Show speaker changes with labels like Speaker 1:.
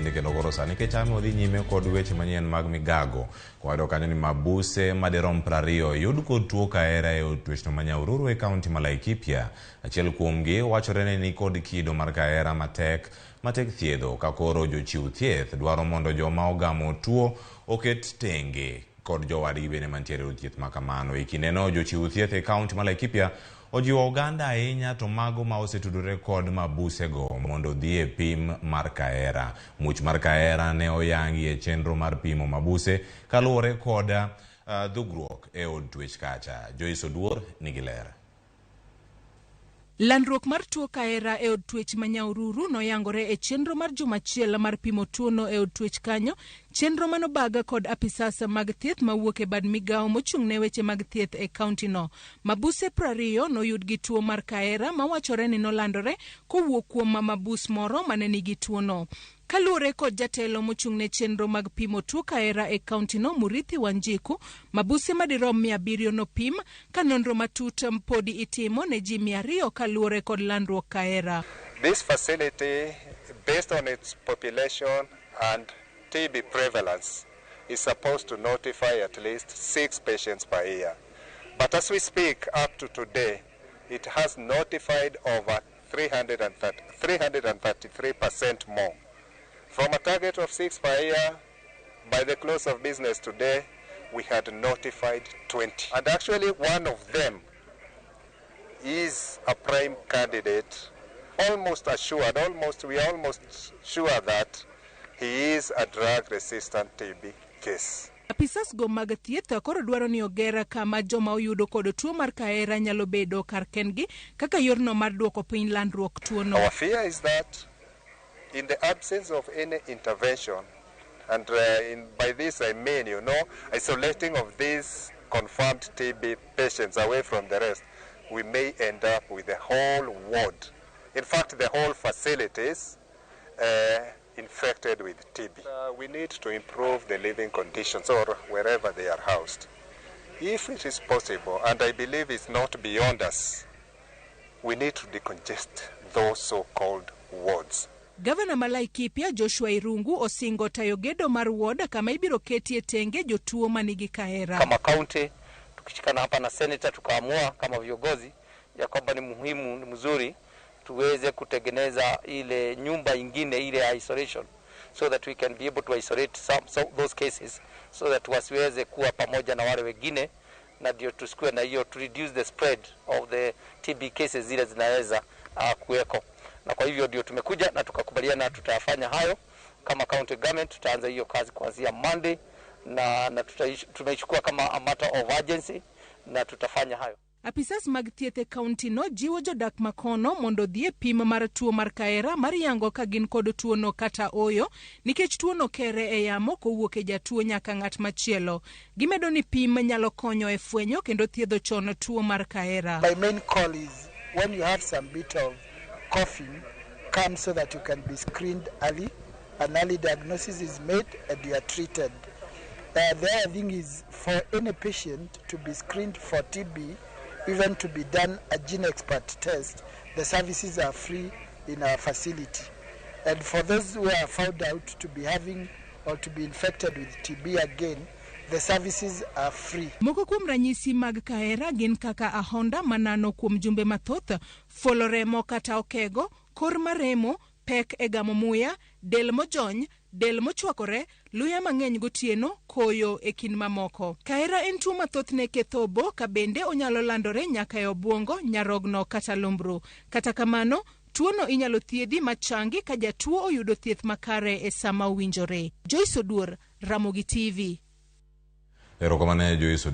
Speaker 1: bende kendo koro sani kechame wadhi nyime kod weche manyien mag migago. Kwayudo kanyo ni mabuse madirom 20 oyud kod tuo kahera e od twechno ma Nyahururu e kaunti ma Laikipia. Achiel kuomgi wachore ni nikod kido mar kahera matek matek thiedho ka koro jochiw thieth dwaro mondo joma ogamo tuo oket tenge kod jowadgi bende mantiere e od thieth ma kamano. E kindeno jochiw thieth e kaunti ma Laikipia ojiwo oganda ahinya to mago ma osetudore kod mabusego mondo odhi e pim mar kahera. Much mar kahera ne oyangi e chenro mar pimo mabuse kaluwore kod dhugruok e od twech kacha. Joyce Oduor nigi ler.
Speaker 2: Landruok mar tuo kahera e od twech ma Nyahururu noyangore e chenro mar juma achiel mar pimo tuono e od twech kanyo, chenro manobaga kod apisas mag thieth mawuok e bad migawo mochung' ne weche mag thieth e kaunti no. Mabuse 20 noyud gi tuo mar kahera mawachore ni nolandore kowuok kuom mabus moro mane nigi tuono. Kaluwore kod jatelo mochung' ne chenro mag pimo tuo kahera e kaunti no, Murithi Wanjiku, mabuse madirom 700 nopim ka nonro matut podi itimo ne ji 200 kaluwore kod landruok kahera.
Speaker 3: This facility, based on its population and TB prevalence, is supposed to notify at least 6 patients per year. But as we speak, up to today, it has notified over 333% more. From a target of 6 per year, by the close of business today, we had notified 20. And actually one of them is a prime candidate, almost assured, almost, we are almost sure that he is a drug-resistant TB case.
Speaker 2: Apisas go mag thieth koro dwaro ni oger kama joma oyudo kod tuo mar kahera nyalo bedo kar kendgi kaka yorno mar duoko piny landruok tuono.
Speaker 3: Our fear is that in the absence of any intervention, and by this I mean, isolating of these confirmed TB patients away from the rest, we may end up with the whole ward, in fact the whole facilities infected with TB. We need to improve the living conditions or wherever they are housed. If it is possible, and I believe it's not beyond us, we need to decongest those so-called wards.
Speaker 2: Gavana ma Laikipia Joshua Irungu osingo tayo gedo mar ward kama ibiro ketie tenge jotuo manigi kahera.
Speaker 4: Kama county tukishikana hapa na senator tukaamua kama viongozi ya kwamba ni muhimu, ni mzuri tuweze kutengeneza ile nyumba ingine ile isolation so that we can be able to isolate some those cases so that wasiweze kuwa pamoja na wale wengine, na ndio tusikue na hiyo to reduce the spread of the TB cases zile zinaweza kuweko. Na kwa hivyo ndio tumekuja na tukakubaliana tutafanya hayo kama county government. Tutaanza hiyo kazi kuanzia Monday na tumeichukua kama a matter of urgency na tutafanya hayo.
Speaker 2: Apisas mag thieth e kaunti no jiwo jodak makono mondo odhi e pim mar tuo mar kahera mar yango ka gin kod tuono kata oyo, nikech tuono kere e yamo kowuok e jatuo nyaka ng'at machielo. Gimedo ni pim nyalo konyo e fwenyo kendo thiedho chon tuo mar kahera.
Speaker 5: My main call is when you have some bit of coughing, come so that you can be screened early. An early diagnosis is made and you are treated. The other thing is for any patient to be screened for TB, even to be done a GeneXpert test, the services are free in our facility. And for those who are found out to be having or to be infected with TB again, the services are free.
Speaker 2: Moko kuom ranyisi mag kahera gin kaka ahonda manano kuom jumbe mathoth, fuolo remo kata okego, kor maremo, pek e gamo muya, del mojony, del mochwakore, luya mang'eny gotieno, koyo e kind mamoko. Kahera en tuo ma thothne ketho obo ka bende onyalo landore nyaka e obwongo, nyarogno kata lumbru. Kata kamano, tuono inyalo thiedhi machangi ka jatuo oyudo thieth makare e sama owinjore. Joyce Oduor, Ramogi TV.
Speaker 1: Erokamano Joyce Oduor.